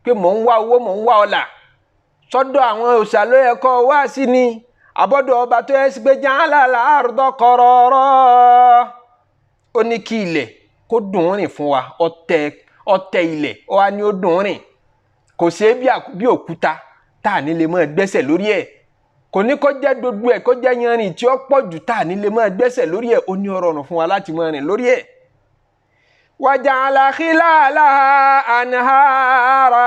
pé mò ń wá owó, mò ń wá ọlà. Sọ́dọ̀ àwọn òòṣà ló yẹ kó wá sí ni, àbọ̀dọ̀ ọba tó yẹ sí pé ja'ala al-arda qararan. Ó ní kí ilẹ̀ kó dùn rìn fún wa, ọtẹ ilẹ̀ ó wá ní ó dùn rìn. Kò ṣeé bí òkúta tá à ní lè máa gbẹ́sẹ̀ lórí ẹ̀. Kò ní kó jẹ́ gbogbo ẹ̀ kó jẹ́ yanrìn tí ó pọ̀ jù tá à ní lè máa gbẹ́sẹ̀ lórí ẹ̀. Ó ní ó rọrùn fún wa láti máa rìn lórí ẹ̀. Waja'ala khilalaha anhara,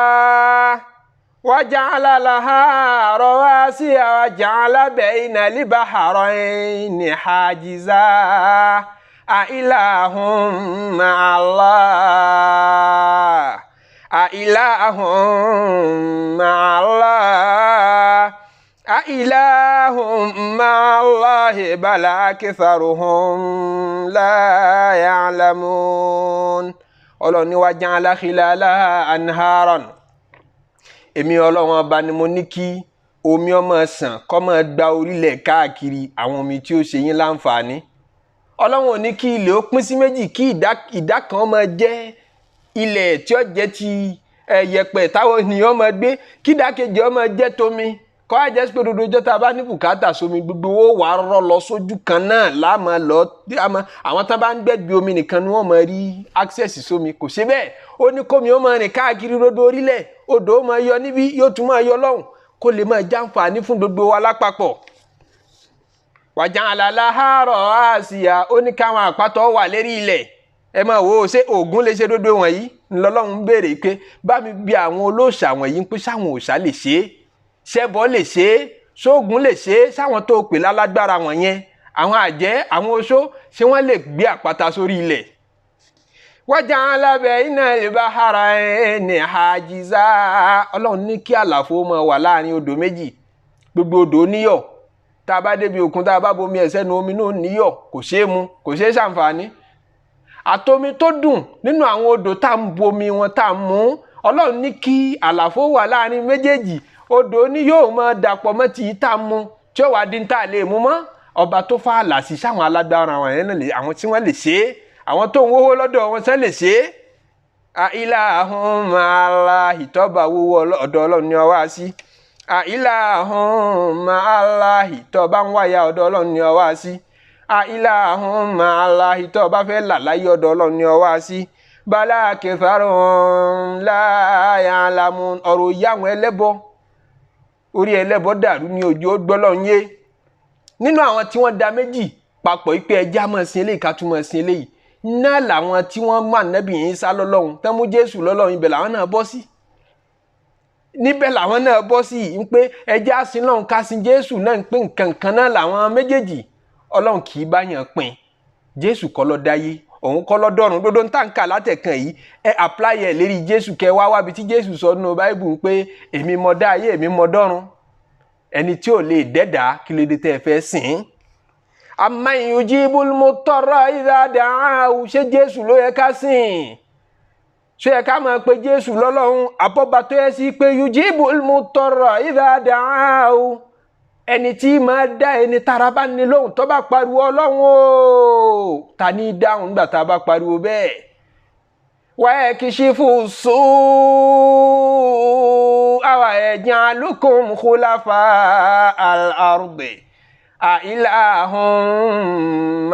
waja'ala laha rawasiya, waja'ala bayna al-bahrayni hajiza. A ilahun ma'Allah, a ilahun ma'Allah, a ilahun ma'Allahi bal aktharuhum la ya'lamun. Ọlọ́run ní waja'ala khilalaha anharan. Èmi Ọlọ́run ọba ni mo ní kí omi ọmọ sàn kó máa gba orílẹ̀ káàkiri, àwọn omi tí ó ṣe yín láǹfààní. Ọlọ́run ò ní kí ilẹ̀ ó pín sí méjì, kí ìdá kan máa jẹ́ ilẹ̀ tí ó jẹ́ ti yẹ̀pẹ̀ táwọn ènìyàn máa gbé, kí ìdákejì ó máa jẹ́ tomi. Kọ́ àjẹ́ sí pé dodo ọjọ́ tá a bá ní bùkátà sómi, gbogbo owó wàá rọ́ lọ sójú kan náà láàmú lọ. Àwọn tá a bá ń gbẹ̀gbẹ̀ omi nìkan ni wọ́n máa rí access sómi. Kò ṣe bẹ́ẹ̀. Ó ní kómi ó máa rìn káàkiri rodo orílẹ̀, odò ó máa yọ níbí, yóò tún máa yọ lọ́hùn, kó lè máa jàǹfààní fún gbogbo wa lápapọ̀. Waja'ala laha rawasiya, ó ní káwọn àpáta wà lérí ilẹ̀. Ẹ máa wò ó, ṣé Ògún lè ṣe dodo wọ̀nyí? Ńlọlọ́run ń béèrè pé bá mi bi àwọn olóòṣà wọ̀nyí pé sáwọn òòṣà lè ṣe é, ṣẹbọ lè ṣe é, ṣóògùn lè ṣe é, sáwọn tó pè lálágbára wọ̀nyẹn, àwọn àjẹ́, àwọn oṣó, ṣé wọ́n lè gbé àpáta sórí ilẹ̀? Waja'ala bayna al-bahrayni hajiza. Ọlọ́run ní kí àlàfo máa wà láàrin odò méjì. Gbogbo odò níyọ̀. Tá a bá débi òkun, tá a bá bomi ẹ̀ sẹ́nu, omi náà níyọ̀, kò ṣeé mu, kò ṣeé ṣàǹfààní. Àtomi tó dùn nínú àwọn odò tá à ń bomi wọn tá à ń mú, Ọlọ́run ní kí àlàfo wà láàrin méjèèjì. Odò ní yóò máa dàpọ̀ mọ́ ti tá a mú, tí ó wà di tá a lè mú mọ́. Ọba tó fa àlà sí sáwọn alágbára àwọn yẹn náà lè, àwọn tí wọ́n lè ṣe é, àwọn tó ń wówó lọ́dọ̀ wọn sẹ́ lè ṣe é. A ilahun ma'Allahi, tọ́ba wówó ọ̀dọ̀ Ọlọ́run ni ọ wá sí. A ilahun ma'Allahi, tọ́ba ń wáyà ọ̀dọ̀ Ọlọ́run ni ọ wá sí. A ilahun ma'Allahi, tọ́ba fẹ́ là láyé ọ̀dọ̀ Ọlọ́run ni ọ wá sí. Bala aktharuhum la ya'lamun. Ọ̀rọ̀ ìyá àwọn ẹlẹ́bọ, orí ẹlẹ́bọ dàrú ní ojú ó gbọ́ lọ́run yé. Nínú àwọn tí wọ́n da méjì papọ̀ yìí pé ẹja máa sin eléyìí ká tún máa sin eléyìí, náà làwọn tí wọ́n mú Ànábì Ìsá lọ́lọ́run, tán mú Jésù lọ́lọ́run, ibẹ̀ làwọn náà bọ́ sí. Níbẹ̀ làwọn náà bọ́ sí ń pé ẹja sin lọ́run ká sin Jésù náà, ń pé nǹkan kan náà làwọn méjèèjì. Ọlọ́run kì í bá yàn pín. Jésù kọ́ ló dáyé, òun kọ́ ló dọ̀run. Gbogbo ń tàǹkà látẹ̀kàn yìí, ẹ apply ẹ̀ lérí Jésù kẹ wá wábi tí Jésù sọ nínú Báíbù ń pé èmi mọ dá ayé, èmi mọ dọ́run. Ẹni tí ò lè dẹ́dà, kí ló dé tẹ́ ẹ fẹ́ sìn ín? Amman yujibul muttarra idha da'ahu, ṣé Jésù ló yẹ ká sìn? Ṣé yẹ ká máa pe Jésù lọ́lọ́run? Àbọ̀bà tó yẹ sí pé yujibul muttarra idha da'ahu, Ẹni tí máa dá ẹni tára bá ní lóhùn tó bá pariwo Ọlọ́run o, ta ní dáhùn nígbà tá a bá pariwo bẹ́ẹ̀? Wa yakshifu su'a wa yaj'alukum khulafa al-ardi a ilahum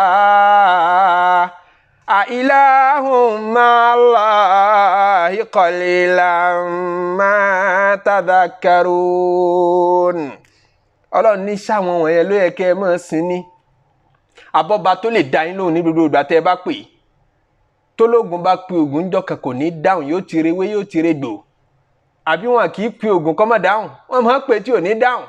ma'allah a ilahum ma'allahi qalilan ma tadhakkarun. Ọlọ́run ní sáwọn wọ̀nyẹn ló yẹ kẹ́ ẹ máa sìn ní abọ́ba tó lè dá yín lóhùn ní gbogbo ìgbà tẹ́ ẹ bá pè é. Tólógun bá pe ògùn ńjọ́ kan kò ní dáhùn, yóò ti rewé yóò ti regbò. Àbí wọn kì í pe ògùn kọ́ mọ́ dáhùn, wọ́n máa ń pè tí ò ní dáhùn.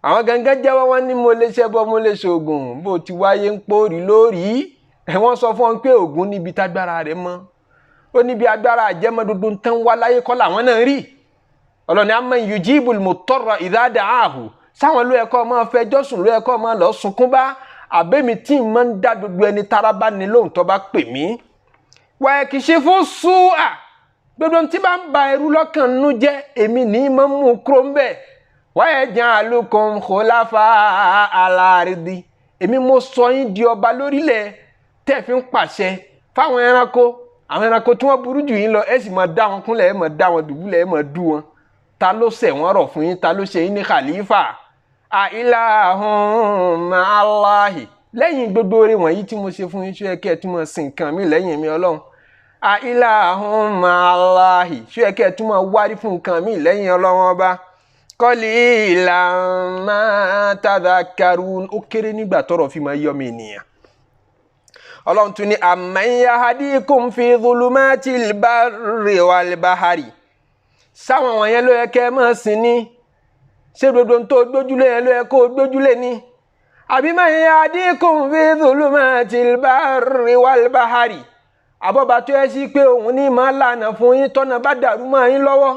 Àwọn gangan jẹ́wọ́ wọn ní mo lè ṣẹbọ mo lè ṣoògùn, bó ti wáyé ń pòrí lórí. Wọ́n sọ fún wọn pé ògùn níbi tágbára rẹ̀ mọ́, ó níbi agbára àjẹmọ́ gbogbo tán wá láyé kọ́ làwọn náà rí. Ọlọ́ni amman yujibul muttarra idha da'ahu, sáwọn ló ẹ̀kọ́ máa fẹjọ́ sùn ló ẹ̀kọ́ máa lọ sunkún bá, àbẹ́mi tí n máa ń dá gbogbo ẹni tára bá ní lóhùn tó bá pè mí. Wa yakshifu su'a, gbogbo tí bá ń ba ẹrú lọ́kàn nú jẹ́ èmi ní máa ń mú kúrò ń bẹ̀. Wa yaj'alukum khulafa al-ardi, èmi mo sọ yín di ọba lórílẹ̀ tẹ́ fi ń pàṣẹ fáwọn ẹranko, àwọn ẹranko tí wọ́n burú jù yín lọ, ẹ sì máa dá wọn kúnlẹ̀, ẹ máa dá wọn dùbúlẹ̀, ẹ máa dú wọn. Ta ló ṣẹ̀ wọ́n rọ̀ fún yín? Ta ló ṣe yín ní khalifa? A ilahum ma'allahi, lẹ́yìn gbogbo oore wọ̀nyí tí mo ṣe fún yín, ṣó yẹ kẹ́ ẹ tún máa sìn nǹkan mi lẹ́yìn mi Ọlọ́run? A ilahum ma'allahi, ṣó yẹ kẹ́ ẹ tún máa wárí fún nǹkan mi lẹ́yìn Ọlọ́run ọba? Qalilan ma tadhakkarun, ó kéré nígbà tọ́rọ̀ fi máa yọ mi ènìyàn. Ọlọ́run tún ní amman yahdikum fi dhulumatil barri wal bahari, sáwọn wọ̀nyẹn ló yẹ kẹ́ ẹ máa sìn ní? Ṣé gbogbo tó gbójúlé yẹn ló yẹ kó gbójúlé ní? Àbí man yahdikum fi dhulumatil barri wal bahari, àbọ̀bà tó yẹ sí pé òun ní máa lànà fún yín tọ́nà bá dàrú mọ́ yín lọ́wọ́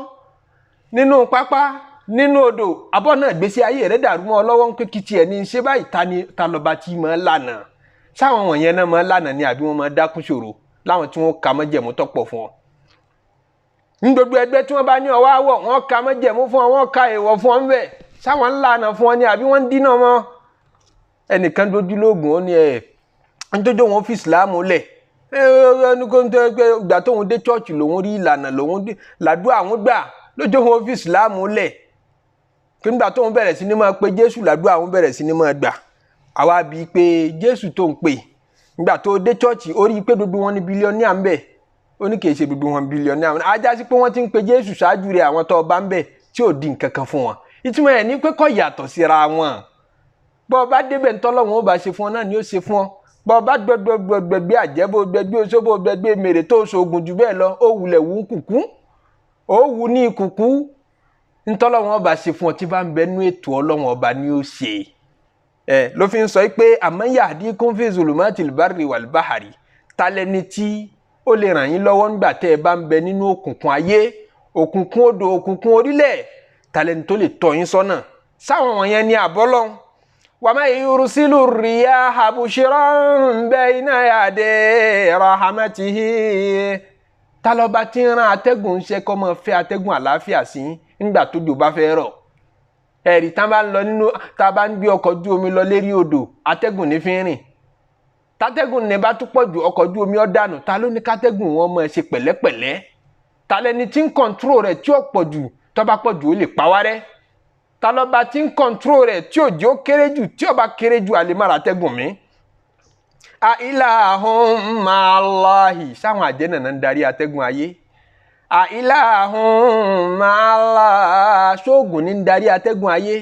nínú pápá nínú odò, àbọ̀ náà gbèsè ayé rẹ̀ dàrú mọ́ ọ lọ́wọ́ ń pé kìtì ẹ̀ ní ṣé báyìí, ta lọ́ba tí máa lànà? Sáwọn wọ̀nyẹn náà máa lànà ni àbí wọ́n máa dákún ṣòro láwọn tí wọ́n ka mọ́jẹ̀mú tọ́pọ̀ fún ọ? Ní gbogbo ẹgbẹ́ tí wọ́n bá ní ọwọ́ àwọ̀, wọ́n ka mọ́jẹ̀mú fún ọ, wọ́n ka èèwọ̀ fún ọ ń bẹ̀. Sáwọn ń lànà fún ọ ni àbí wọ́n ń dínà mọ́? Ẹnìkan dojú lóògùn ó ní ẹ̀ nítorí wọn fi ìsìláàmù lẹ̀, ìgbà tóun dé chọ́ọ̀chì lòun rí ìlànà lòun làdúrà àwọn gbà lójú wọn fi ìsìláàmù lẹ̀, kí nígbà tóun bẹ̀rẹ̀ sí ní máa pe Jésù làdúrà àwọn bẹ̀rẹ̀ sí ní máa gbà. Àwa bíi pé Jésù tó ń pè nígbà tó dé chọ́ọ̀chì ó rí i pé gbogbo wọn ní bílíọ̀nìà ń bẹ̀, ó ní kìí ṣe gbogbo wọn bílíọ̀nìà, ajá sí pé wọ́n ti ń pe Jésù ṣáájú rẹ̀ àwọn tó bá ń bẹ̀ tí ò di nǹkan kan fún wọn. Ìtumọ̀ ẹ̀ ní pé kò yàtọ̀ síra wọn. Bọ́ ọ bá débẹ̀ ńtọ́lọ́wọ́n ó bá ṣe fún ọ náà ni ó ṣe fún ọ. Bọ́ ọ bá gbẹgbẹgbẹgbẹ àjẹbó gbẹgbẹ oṣogbó gbẹgbẹ mèrè tó ṣoògùn jù bẹ́ẹ̀ lọ, ó wulẹ̀ wù ń kùkú, ó wù ní ìkùkú. Ntọ́lọ́wọ́n ó bá ṣe fún ọ tí bá ń bẹ nú ètò Ọlọ́wọ́n ọba ni ó ṣe. Ẹ ló fi ń sọ pé àmọ́ yahdikum fi zulumatil barri wal bahari, talẹ́ni tí ó lè ràn yín lọ́wọ́ nígbà tẹ́ ẹ bá ń bẹ nínú òkùnkùn ayé, òkùnkùn odò, òkùnkùn orílẹ̀, talẹ́ni tó lè tọ́ yín sọ́nà? Sáwọn wọ̀nyẹn ni àbọ́lọ́hún. Wa man yursilu riyaha bushran bayna yaday rahmatihi, talọ́ba tí ń ran atẹ́gùn ṣe kọ́ máa fẹ́ atẹ́gùn àlàáfíà sí nígbà tójò bá fẹ́ rọ̀. Ẹ̀rí tá a bá ń lọ nínú, tá a bá ń gbé ọkọ̀ ojú omi lọ lérí odò, atẹ́gùn ní fi ń rìn. Tátẹ́gùn ní bá tún pọ̀ ju ọkọ̀ ojú omi ó dànù. Ta ló ní kátẹ́gùn wọn máa ṣe pẹ̀lẹ́pẹ̀lẹ́? Ta lẹni tí ń kọ̀ǹtró rẹ̀ tí ó pọ̀ jù, tó bá pọ̀ jù ó lè pa wá rẹ́? Ta lọ́ba tí ń kọ̀ǹtró rẹ̀ tí òjò kéré jù, tí ó bá kéré jù àlè má ra atẹ́gùn mi? A ilahum ma'allahi, sáwọn àjẹ́ nàná ń darí atẹ́gùn ayé? A ilahum ma'allah, ṣóògùn ní ń darí atẹ́gùn ayé?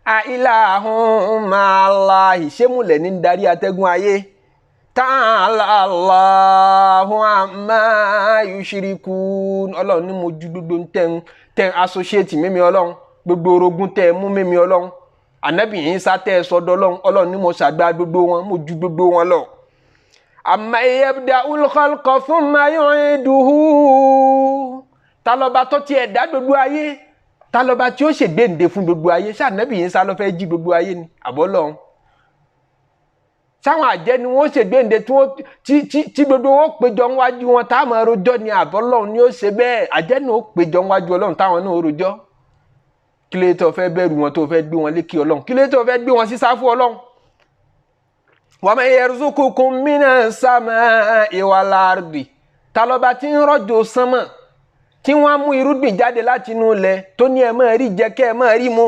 A ilahum ma'allahi, ṣémùlẹ̀ ní ń darí atẹ́gùn ayé? Ta'ala Allahu amma yushrikun, Ọlọ́run ní mo ju gbogbo tẹ́ ń associate mímí Ọlọ́run, gbogbo orogún tẹ́ ẹ mú mímí Ọlọ́run, Ànábì Ìsá tẹ́ ẹ sọ́dọ̀ Ọlọ́run, Ọlọ́run ní mo ṣàgbá gbogbo wọn, mo ju gbogbo wọn lọ. Amma yabda'ul khalqa thumma yu'iduhu, ta lọ́ba tó tiẹ̀ dá gbogbo ayé, ta lọ́ba tí ó ṣègbéǹde fún gbogbo ayé? Ṣé Ànábì Ìsá ló fẹ́ jí gbogbo ayé ni àbọ́lọ́run? Sáwọn àjẹ́ ni wọ́n ṣègbéǹde tí gbogbo wọn péjọ níwájú wọn tá a máa rojọ́ ni àbọ́lọ́run ni ó ṣe bẹ́ẹ̀? Àjẹ́ ni ó péjọ níwájú Ọlọ́run táwọn náà rojọ́. Kí ló tó fẹ́ bẹ̀rù wọn tó fẹ́ gbé wọn lékè Ọlọ́run? Kí ló tó fẹ́ gbé wọn sí sáfù Ọlọ́run? Wa man yarzuqukum minas samai wal ardi, talọba tí ń rọ̀jò sánmọ̀ tí wọ́n á mú irúgbìn jáde láti inú ilẹ̀ tó ní ẹ máa rí jẹ kẹ́ ẹ máa rí mu.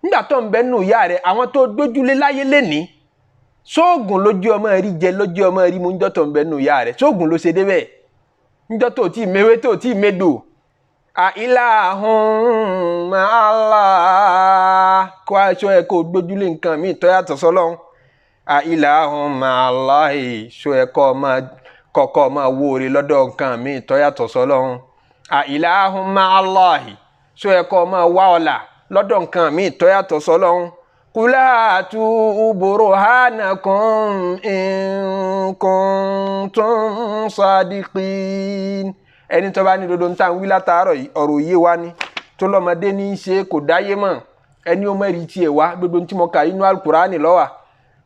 Nígbà tó ń bẹ nù ìyá rẹ̀, àwọn tó gbójúlé láyé lénìí, sóògùn lójú ọmọ rí jẹ lójú ọmọ rí mu níjọ́ tó ń bẹ nù ìyá rẹ̀, sóògùn ló ṣe débẹ̀ níjọ́ tó tí mewé tó tí medò. Àìláhùn ma'Allah, kó aṣọ ẹ kó gbójúlé nǹkan míì tó yàtọ̀ sọ́lọ́hún. Àìláhùn ma'Allah, ṣó ẹ kọ́ máa kọ́kọ́ máa wóore lọ́dọ̀ nǹkan míì tó yàtọ̀ sọ́lọ́hún. Àìláhùn ma'Allah, ṣó ẹ kọ́ máa wá ọ̀la lọ́dọ̀ nǹkan míì tó yàtọ̀ sọ́lọ́hún. Kúláàtú burhanakum in kuntum sadiqin. Ẹni tó bá ní dodo ń tà ń wí látàárọ̀ yìí, ọ̀rọ̀ òye wa ni tó lọ́mọdé ní í ṣe kò dáyé mọ̀, ẹni ó mẹ́rin tiẹ̀ wá gbogbo tí mo kà inú alukurani ló wà.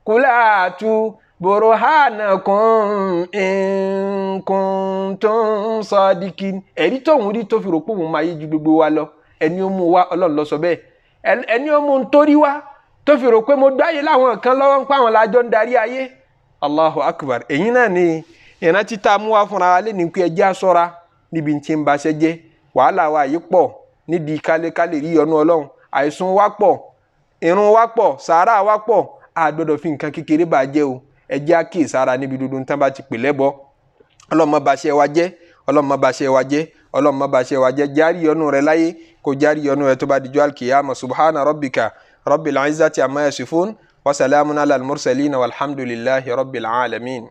Kúláàtú burhanakum in kuntum sadiqin. Ẹ̀rí tóun rí tó fi rò pé òun máa yé ju gbogbo wa lọ, ẹni ó mú wa Ọlọ́run ló sọ bẹ́ẹ̀. Ẹni ó mú un torí wá tó fi rò pé mo dáyé láwọn kan lọ́wọ́ ń pa àwọn lájọ́ ń darí ayé. Allahu akbar. Èyí náà ni ìrántí tá a mú wá fúnra wa lẹ́nu pé ẹjẹ́ aṣọ́ra níbi tí ń baṣẹ́ jẹ́. Wàhálà wa yìí pọ̀ nídìí kálé rí ọ̀nà Ọlọ́run, àìsùn wa pọ̀, irun wa pọ̀, sàárà wa pọ̀, a gbọ́dọ̀ fi nǹkan kékeré bàjẹ́ jẹ́ o. Ẹjẹ́ àkíyèsára níbi dúdú tán bá ti pè lẹ́bọ. Ọlọ́run má baṣẹ́ wa jẹ́, Ọlọ́run má baṣẹ́ wa jẹ́, Ọlọ́run má baṣẹ́ wa jẹ́. Járí ọ̀nù rẹ láyé kò járí ọ̀nù rẹ tó bá dijọ́ alkiyama. Subhana rabbika rabbil izzati amma yasifun wa salamun ala al-mursalin walhamdulillahi rabbil alamin.